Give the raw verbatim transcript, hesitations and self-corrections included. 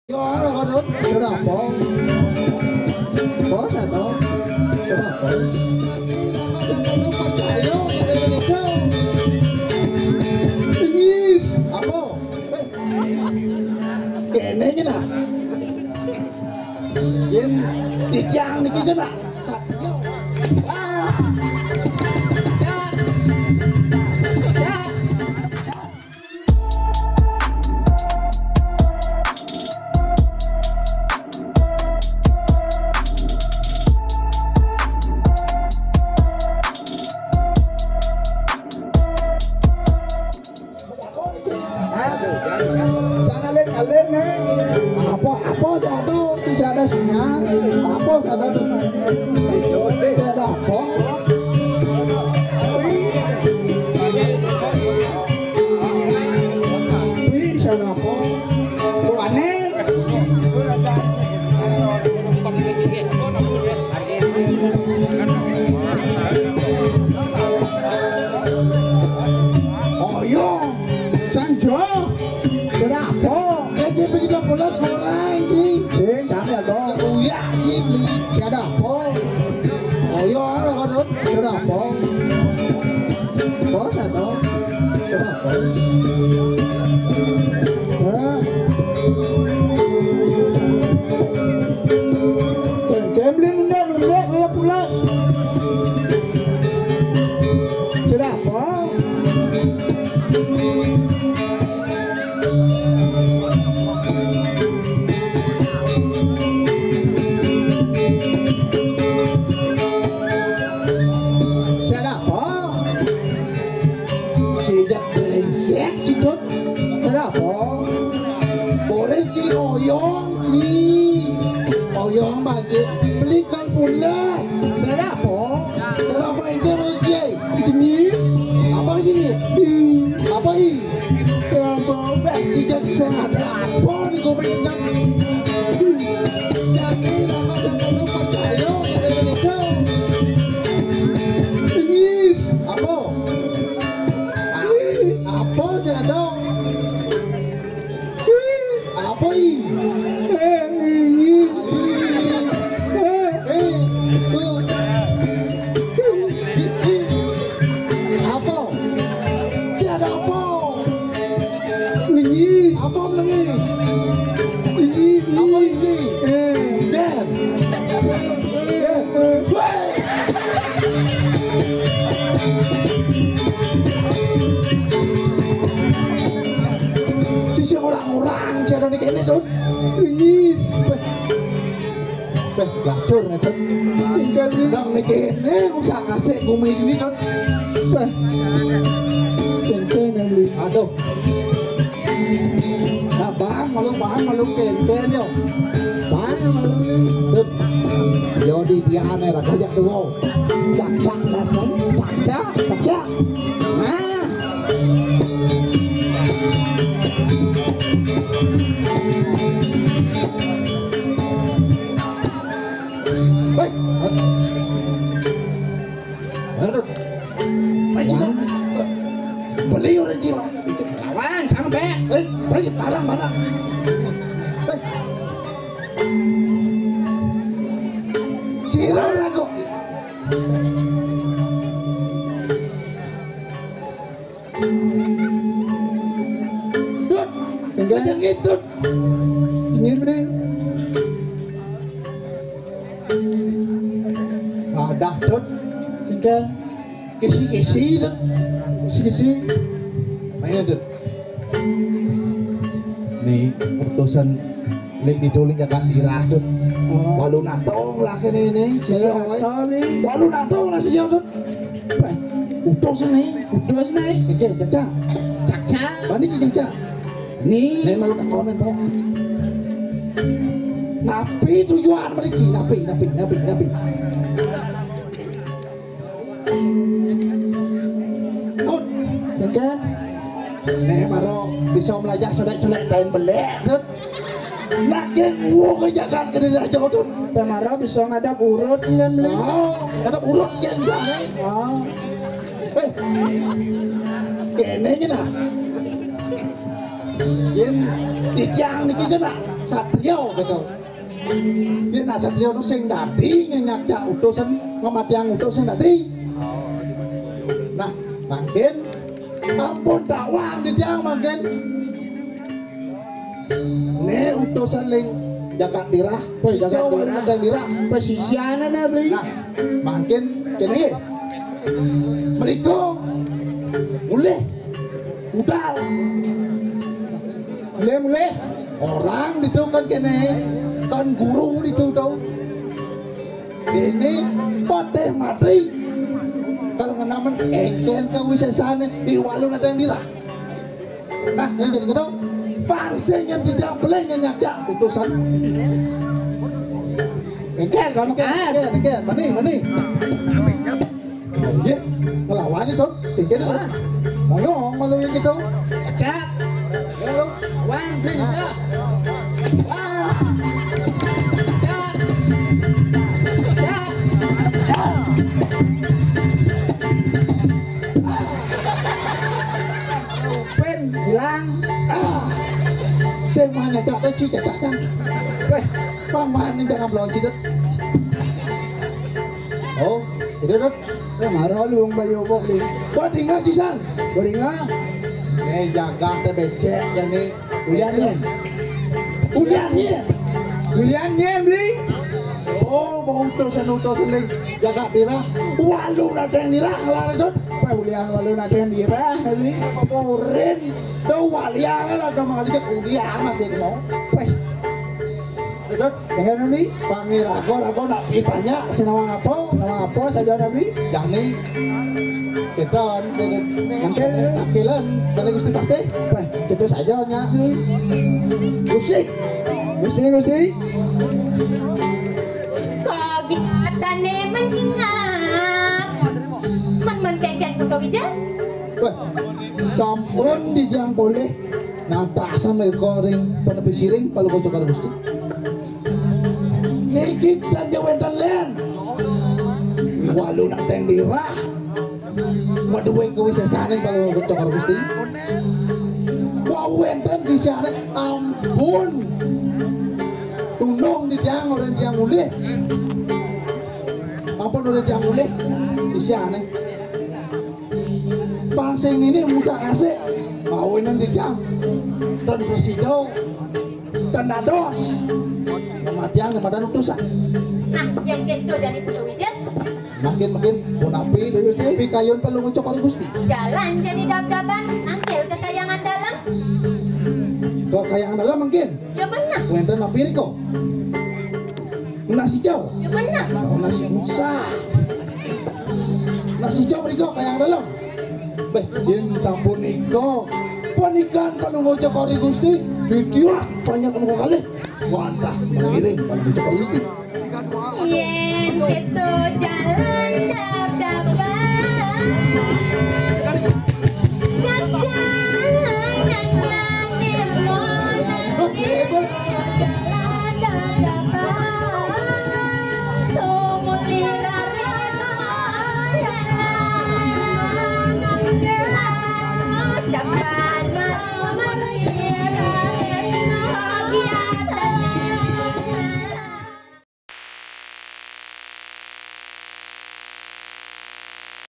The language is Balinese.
Yo, ora, Dut. Sudah apa? Bos, ada. Sudah apa? Sebelum percaya, kita itu. Tingis. Apa? Eh. Kene iki nah. Yen titiang niki kena. Yo. Ah. Ya. Ya. Hah? Jangan alen-alen, Neng. Apa, apa satu? Tidak ada sinyal. Apa satu? Tidak ada apa. Wih. Wih, sana apa? Bukannya. Oh, iya. Sanjo. Sudah apa? Eh, Cip, tiga belas orang, Cip. Sing, jam ya, toh. Uya, Cip, li. Sudah apa? Oh, iya, orang, orang. Sudah apa? Bos, ada. Sudah apa? Hah? Gem-gem, li, nunduk, nunduk, kaya pulas. Sudah apa? Siapa? Sejak brengsek, Cidot. Kenapa? Boleh, Ci, oyong, Ci. Oyong, Pak, Ci. Beli kang pulas. Kenapa? Kenapa itu, Mas, Ci? Jenir. Apa sih? Apa sih? Kenapa? Bah, sejak saya ada apa nih, gue pengen tahu. Jadi, nama saya perlu percaya, ada yang tahu. Tingis. Apa? Apa sih ada? Apa ini? Eh, ini. Eh, eh, eh. Apa? Si ada apa? Lengis. Apa lengis? Ini, ini. Apa ini? Eh. Dan. Eh, eh, eh. Weh. Sisi orang-orang, si ada di kene, Dut. Lengis. Beh. Beh, lacur, Dut. Tinggal di. Dong, di kene, usah ngasih bumi ini, Dut. Beh. Tinggal, Dut. Aduh. Nah, bang, malu, bang, malu, kenten, yo. Bang, malu. Dut. Yo, di dia aneh, rakyat dua. Cak, cak, rasanya. Cak, cak, cak, cak. Nah. Hei. Aduh. Ayo, beli orang Cina. Kawan, sama be. Eh, beli barang mana? Eh. Sira aku. Dut, enggak aja ngitut. Ini nih. Ada, Dut. Tinggal. Kisi-kisi, Dut. Kisi-kisi. Main, Dut. Nih, utusan Ling di tuling ya kan dirah, Dut. Oh. Walu natong lah kene ini, sisi. Walu natong nih. Walu natong lah sisi, Dut. Wah, utus nih. Utus nih. Oke, caca. Caca. Bani caca. Nih. Nih, malu tak komen, Pak. Napi tujuan meriki? Napi, napi, napi, napi. Ngut. Oke. Nih, baru bisa melajah colek-colek kain belek, Dut. Nak geng wo ke jakan ke daerah jauh, Dut. Pemaro bisa ngadap urut kan, Beli? Oh, ngadap urut ya bisa, nih. Oh. Eh, kene iki nah. Yen titiang niki kena. satriya gitu. Yen nak satriya to sing dadi nyenyakjak utusan, ngematiang utus sing dadi. Nah, mangkin ampun dakwah titiang mangkin. Ne utusan ling jagat dirah, wis jagat dirah, jagat dirah, pesisiane ne beli. Nah, mangkin kene. Mriko mulih budal. Mulih, mulih. Orang ditu kan kene, kan guru ditu to. Dene patih mati. Kal ngenamen engken kawisesane I Walu Nadeng Dirah. Nah, yang jadi gitu. Pang sing yang tidak boleh nyenyakjak utusan. Engken, kan? Engken, engken, engken. Mani, mani. Nggih, nglawan itu. Pikir lah. Ayo, malu yang gitu. Cak. Ya, lo. Wan, beli aja. Wan. Cak. Cak. Rupin hilang. Ah. Sing mana tak ada cicak kan? Weh, paman yang jangan belum cicak. Oh, itu dot. Eh, marah lu wong bayu obok di. Bodinga cisan. Bodinga. Ne jagat te becek jani. Ulian ye. Ulian ye. Ulian ye beli. Oh, bau utusan utusan ling. Jagat dirah. Walu Nadeng Dirah ngelar dot. Apa ulian Walu Nadeng Dirah beli. Porin. Do walian lah do mangalik ulian masih kena. Weh. Dot. Dengan ni. Pangiraga-raga nak pitanya sinawang apa? Sinawang apa saja Nabi? Jani. Kita mangkil. Mangkilan dari Gusti pasti. Weh, kita saja nyak ni. Gusti. Gusti, Gusti. Kagiatane menyingap. Men men kengken Putu Wijen. Weh, sampun dijang boleh. Nah, tak sama ring penepi siring palu kocok karo Gusti. Niki dan wenten len. Walu Nadeng Dirah. Waduh, kawisesane palu kocok karo Gusti. Wah, wenten sisane ampun. Tunung di tiang orang tiang mulih. Ampun orang tiang mulih. Sisane. Pang sing nini musak asik. Mawinan di tiang. Ten presido. Ten dados. Kematian kematian utusan. Nah, yang gitu jadi Putu Wijen. Makin makin pun api. Gusti. Pikayun perlu ngucap karo Gusti. Jalan jadi dab-daban, angkel ke kayangan dalam. Ke kayangan dalam mungkin. Ya benar. Wenten api riko. Nasi hijau. Ya benar. Oh, nasi musa. Nasi hijau riko kayangan dalam. Beh, yen sampun nika. Panikan perlu ngucap karo Gusti. Didiwak banyak ngono kali. Wantah mengiring perlu ngucap karo Gusti. Yen keto jalan dab-daban.